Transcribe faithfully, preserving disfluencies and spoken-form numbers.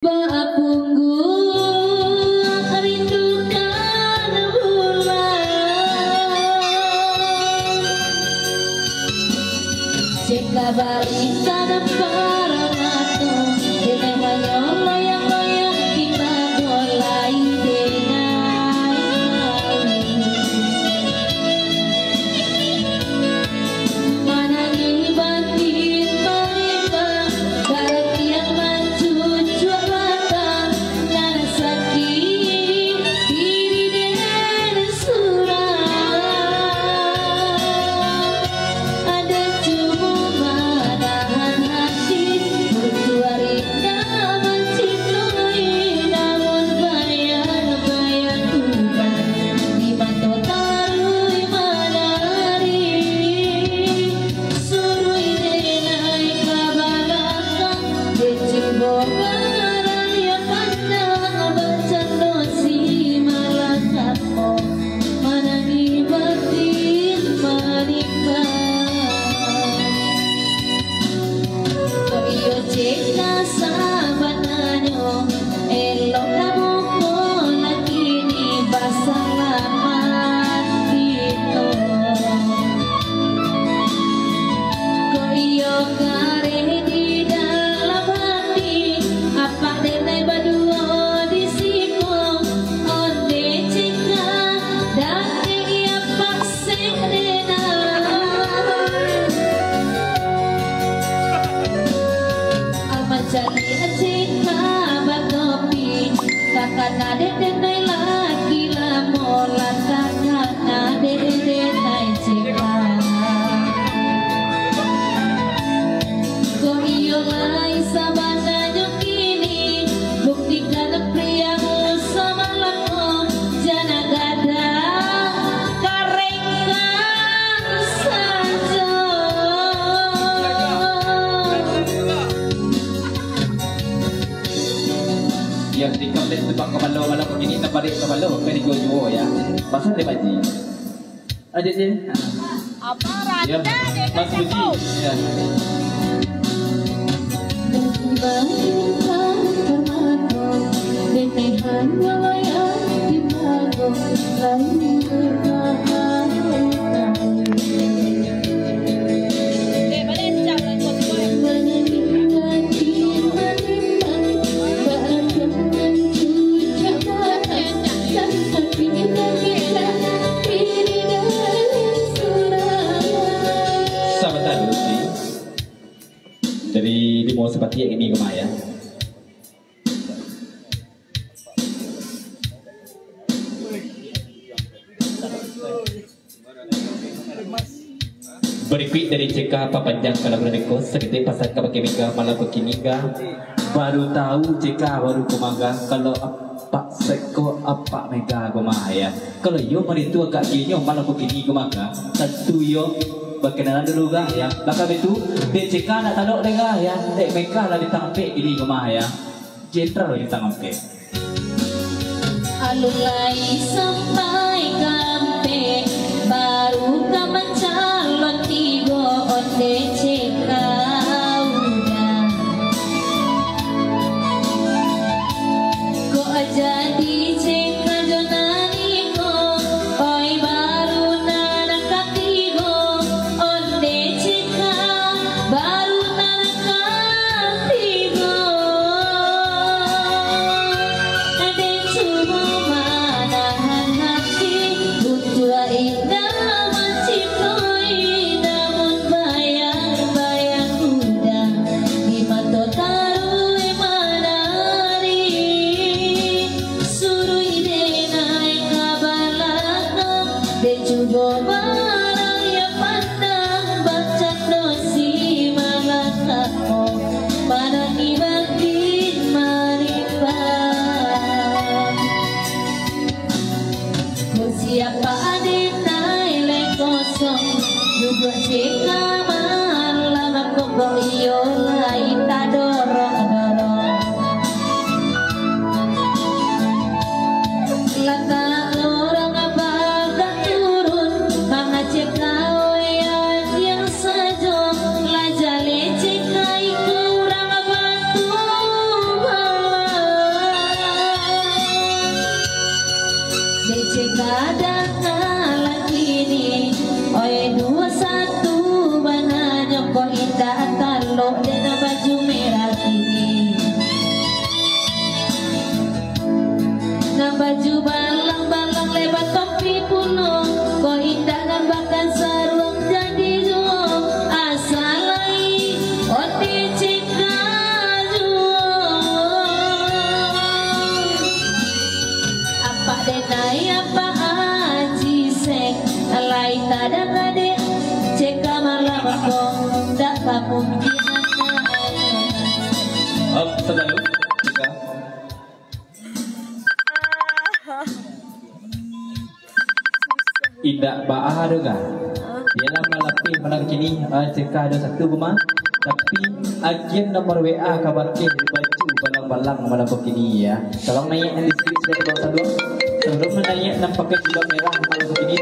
Bapungguah rindukan bulan. Cek kabar intan paramato, denai hanyo loyang-loyang kita mulai denai. Manangih batin marimbang, darah tiang mancucuak batang, nan sakik diri den surang. Aden cubo manahan hati, butuh ari Nah, mancintoi namun bayang-bayang uban, di mato taruih manari. Suruih denai ka balakang, den cubo pangarang yo pandak, bacando si malakang. Manangih batin manimbang. Kok iyo cek ka sabananyo, elok ka muko lakini basalamat kito. Kok iyo kareh di dalam hati, apak denai baduo di siko. Onde cika, dake iya paksek denai. Amat caliak cika batopi, takana dek denai laki lamo, lah takana dek denai cika. Kok iyo lai sabananyo kini, buktikan pria samalam ko, jana gadang karengkan sajo. Yang tikam dek tubang kapalo, malam kini taparik kapalo, kan dijuo-juo ya. Pasal dia baji. Adik ni. Apa Ya, randa dia Mas Puji. Kacau? Ya. Eh, balik, cak, balik, balik. Sabanta dulu, Ci. Dari Bimo Sapatiak ini kemah, ya. Barikuik dari Ceka, papanjang kalau bulan iko, saketek pasan ka bakeh mega, malam bakini ga. Baru tahu Ceka, baru ko maga, kalau apak seko apak mega ko mah, ya. Kalau iyo mari tu agak genyo, malam bakini ko maga, tantu iyo bakenalan dulu ga, ya. Lah kami tu, dek Ceka nak talok dek ga, ya. Dek mega lah bintang ampek kini ko mah, ya. Jenderal bintang ampek. Alun lai sampai ka ampek, baru ka mancalon tigo, onde Ceka udah. Kok jadi Ceka jo nan iko, oi baru nan katigo, onde Ceka baru nan katigo. Dek cubo manahan hati, Baju balang-balang lebar topi pulo, kok indak nan bakeh saruang jadi juo, asa lai onde cekak juo. Apak denai, apak aji seng, lai tadanga dek, cekak malam ko, dak kamungkinan. Up, selalu. Indak baa doh, Kak. Bialah malapeh malam kini, ah, cekak ado satu rumah. Tapi agian nomor W A ka bakeh baju balang-balang malam kini, ya. Tolong naiak nan di skrin sudah tolong saluang. Sebelum naiak nan pakai jilbab merah malam kini,